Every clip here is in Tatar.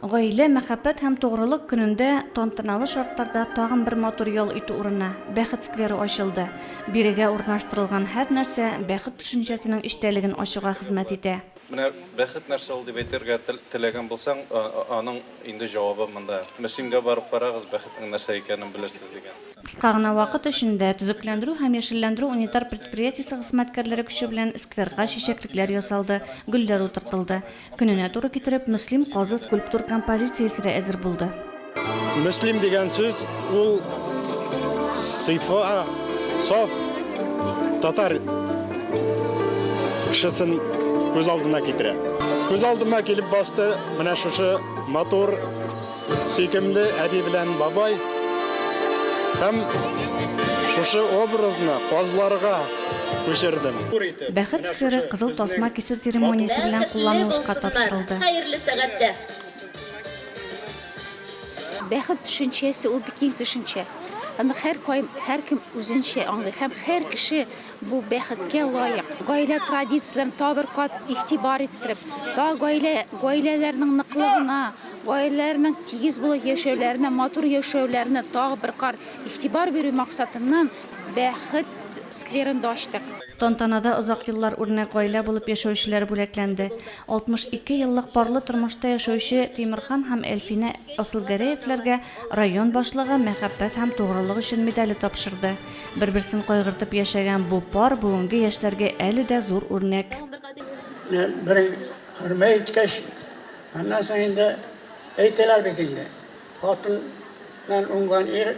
Гаилә, мәхәббәт һәм тугрылык көнендә тантаналы шартларда тагын бер матур ял итү урыны, Бәхет скверы ачылды. Бирегә урнаштырылган һәр нәрсә бәхет төшенчәсенең эчтәлеген ачуга хезмәт итә. Менә бәхет нәрсә ул дип әйтергә теләгән булсаң, аның инде җавабы монда. Мөслимгә барып карагыз, бәхетнең нәрсә икәнен белерсез, дигән. Кыска гына вакыт эчендә Төзекләндерү һәм яшелләндерү унитар предприятиесе хезмәткәрләре көче белән скверга чәчәклекләр ясалды, гөлләр утыртылды. Көненә туры китереп, Мөслим казы скульптур композициясе дә әзер булды. Мөслим дигән сүз ул сыйфа, саф татар кешесен күз алдына китерә. Күз алдыма килеп басты менә шушы матур, сөйкемле әби белән бабай һәм шушы образны казларга күчердем. Бәхет скверы кызыл тасма кисү церемониясе белән кулланылышка тапшырылды. Хәерле сәгатьтә! Бәхет төшенчәсе ул бик киң төшенчә. Аны һәркайм, һәркем үзенчә аңлый һәм һәр кеше бу бәхеткә лаек. Гаилә традицияләрен тагы бер кат игътибар иттереп, тагы гаилә, гаиләләрнең ныклыгына, гаиләләрнең тигез булып яшәүләренә, матур яшәүләренә тагы бер кат игътибар бирү максатыннан Бәхет скверын да ачтык. Тантанада озак еллар үрнәк гаилә булып яшәүчеләр бүләкләнде. 62 еллык парлы тормышта яшәүче Тимерхан һәм Әлфинә Асылгәрәевләргә район башлыгы Мәхәббәт һәм тугрылык өчен медале тапшырды. Бер-берсен кайгыртып яшәгән бу пар бүгенге яшьләргә әле дә зур үрнәк. Менә берең хөрмә иткәч, аннан соң инде әйтәләр бит инде, хатын Нан уңган ир,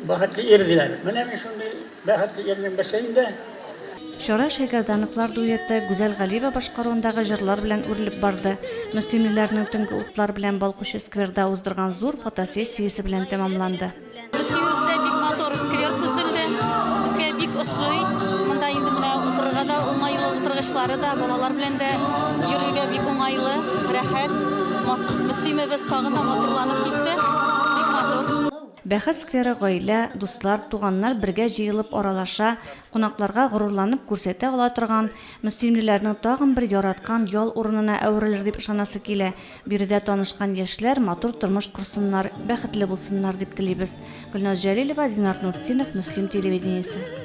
бәхетле ир диләр. Менә мин шундый бәхетле ирнең берсе инде. Чара Шәйгәрдановлар дуэты, Гүзәл Галиева башкаруындагы җырлар белән үрелеп барды. Мөслимлеләрнең төнге утлар белән балкучы скверда уздырган зур фотосессиясе белән тәмамланды. Мөслимебездә бик матур сквер төзелде. Безгә бик ошый. Монда инде менә утырырга да уңайлы, утыргычлары да, балалар белән дә йөрергә бик уңайлы, рәхәт. Мөслимебез тагын да матурланып китте. Бик матур. Бәхет скверы гаилә, дуслар, туганнар бергә җыелып аралаша, кунакларга горурланып күрсәтә ала торган, мөслимлеләрнең тагын бер яраткан ял урынына әверелер дип ышанасы килә. Биредә танышкан яшьләр матур тормыш корсыннар, бәхетле булсыннар дип телибез. Гөлназ Җәлилова, Динар Нуртдинов, Мөслим телевидениесе.